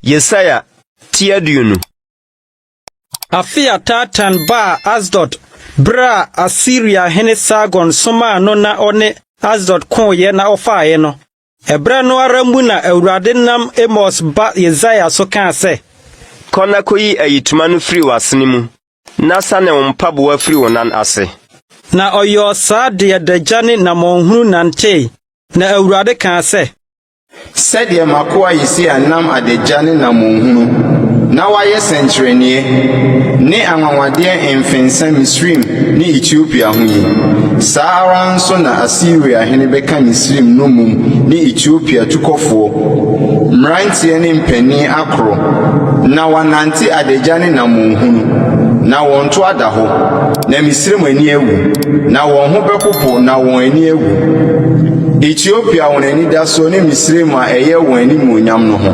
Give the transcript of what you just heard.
Yesaia ti 20. Afe a Tartan baa Asdod bere a Asiria hene Sargon somaa no na ɔne Asdod koeɛ na ɔfaeɛ no, ɛberɛ no ara mu na Awurade nam Amos ba Yesaia so kaa sɛ, Kɔ na kɔyi ayitoma no firi w'asene mu, na sane wo mpaboa firi wo nan ase. Na ɔyɔɔ saa de adagya ne nammɔnhunu nantee, na Awurade kaa sɛ, Sɛdeɛ m'akoa Yesaia nam adagya ne nammɔnhunu, na wayɛ sɛnkyerɛnneɛ ne anwanwadeɛ mfɛnsa Misraim ne Etiopia ho yi, saa ara nso na Asiria hene bɛka Misraim nnommum ne Etiopia tukɔfoɔ, mmeranteɛ ne mpanin akoro, na wɔanante adagya ne nammɔnhunu, na wɔn to ada hɔ, na Misraim ani awu, na wɔn ho bɛpopo na wɔn ani awu. Etiopia wɔn anidasoɔ ne Misraim a ɛyɛ wɔn animuonyam no ho.